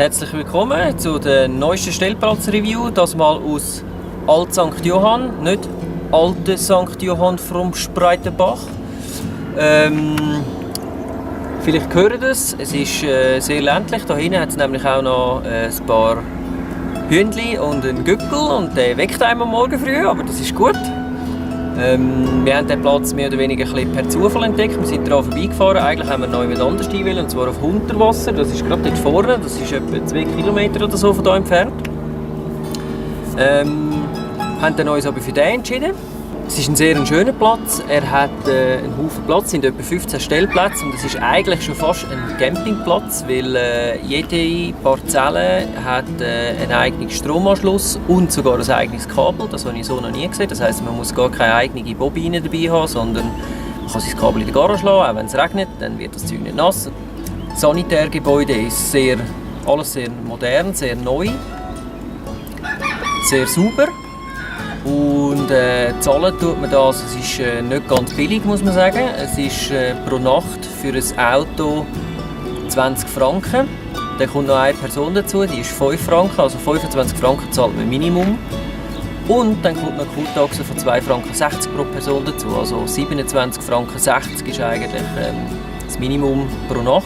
Herzlich willkommen zu der neuesten Stellplatz-Review, das mal aus Alt St. Johann, nicht Alte St. Johann vom Spreitenbach. Vielleicht hört ihr es ist sehr ländlich, da hinten hat es nämlich auch noch ein paar Hündli und einen Gückel und der weckt einem am Morgen früh, aber das ist gut. Wir haben den Platz mehr oder weniger ein bisschen per Zufall entdeckt. Wir sind daran vorbeigefahren. Eigentlich haben wir noch jemand anders hin wollen, und zwar auf Hunterwasser. Das ist gerade dort vorne. Das ist etwa 2 Kilometer oder so von hier entfernt. Haben dann uns aber für den entschieden. Es ist ein sehr schöner Platz. Er hat einen Haufen Platz, es sind etwa 15 Stellplätze und es ist eigentlich schon fast ein Campingplatz, weil jede Parzelle hat einen eigenen Stromanschluss und sogar ein eigenes Kabel. Das habe ich so noch nie gesehen. Das heisst, man muss gar keine eigene Bobine dabei haben, sondern man kann sein Kabel in den Garage lassen, auch wenn es regnet, dann wird das Zeug nicht nass. Das Sanitärgebäude ist alles sehr modern, sehr neu, sehr sauber. Und zahlen tut man das, es ist nicht ganz billig, muss man sagen. Es ist pro Nacht für ein Auto 20 Franken. Dann kommt noch eine Person dazu, die ist 5 Franken, also 25 Franken zahlt man Minimum. Und dann kommt noch eine Kurtaxe von 2,60 Franken pro Person dazu, also 27,60 Franken ist eigentlich das Minimum pro Nacht.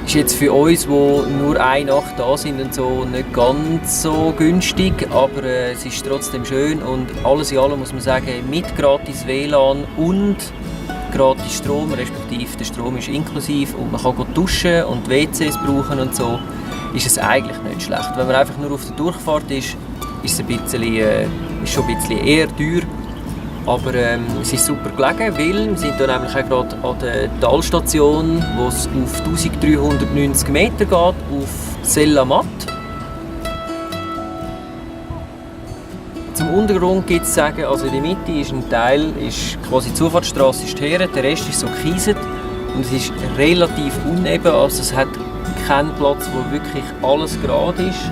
Ist jetzt für uns, die nur eine Nacht da sind und so, nicht ganz so günstig, aber es ist trotzdem schön und alles in allem muss man sagen, mit gratis WLAN und gratis Strom, respektive der Strom ist inklusiv und man kann gut duschen und WCs brauchen und so, ist es eigentlich nicht schlecht. Wenn man einfach nur auf der Durchfahrt ist es schon ein bisschen eher teuer. Aber es ist super gelegen, weil wir sind hier nämlich auch gerade an der Talstation, wo es auf 1390 Meter geht, auf Sella-Matt. Zum Untergrund gibt es zu sagen, also in der Mitte ist ein Teil, ist quasi die Zufahrtsstrasse ist her, der Rest ist so gekieset und es ist relativ uneben, also es hat keinen Platz, wo wirklich alles gerade ist.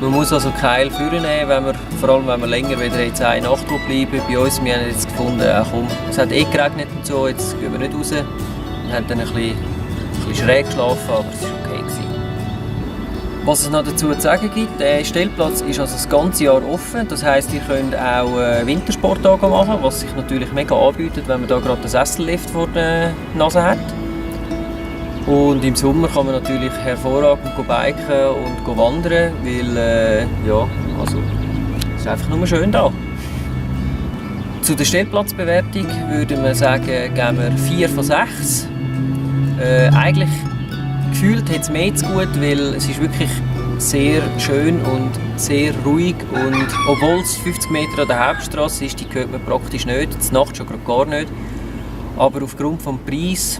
Man muss also keinen vornehmen, vor allem wenn wir länger wieder jetzt eine Nacht bleiben. Bei uns, wir haben jetzt gefunden, komm, es hat geregnet und so, jetzt gehen wir nicht raus. Wir haben dann ein bisschen schräg geschlafen, aber es war okay gewesen. Was es noch dazu zu sagen gibt, der Stellplatz ist also das ganze Jahr offen. Das heisst, ihr könnt auch Wintersporttage machen, was sich natürlich mega anbietet, wenn man da gerade einen Sessellift vor der Nase hat. Und im Sommer kann man natürlich hervorragend biken und wandern, weil es ist einfach nur schön da. Zu der Stellplatzbewertung würde man sagen, geben wir 4 von 6. Eigentlich gefühlt hat es mehr zu gut, weil es ist wirklich sehr schön und sehr ruhig und obwohl es 50 Meter an der Hauptstrasse ist, die hört man praktisch nicht, die Nacht schon gar nicht. Aber aufgrund des Preises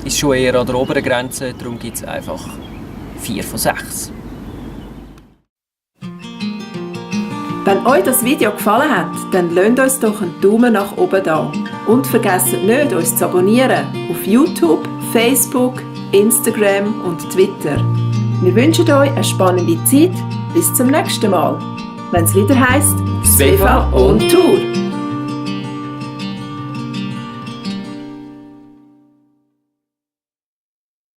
ist schon eher an der oberen Grenze, darum gibt es einfach 4 von 6. Wenn euch das Video gefallen hat, dann lasst uns doch einen Daumen nach oben da. Und vergesst nicht, uns zu abonnieren auf YouTube, Facebook, Instagram und Twitter. Wir wünschen euch eine spannende Zeit. Bis zum nächsten Mal, wenn es wieder heisst «SVA on Tour».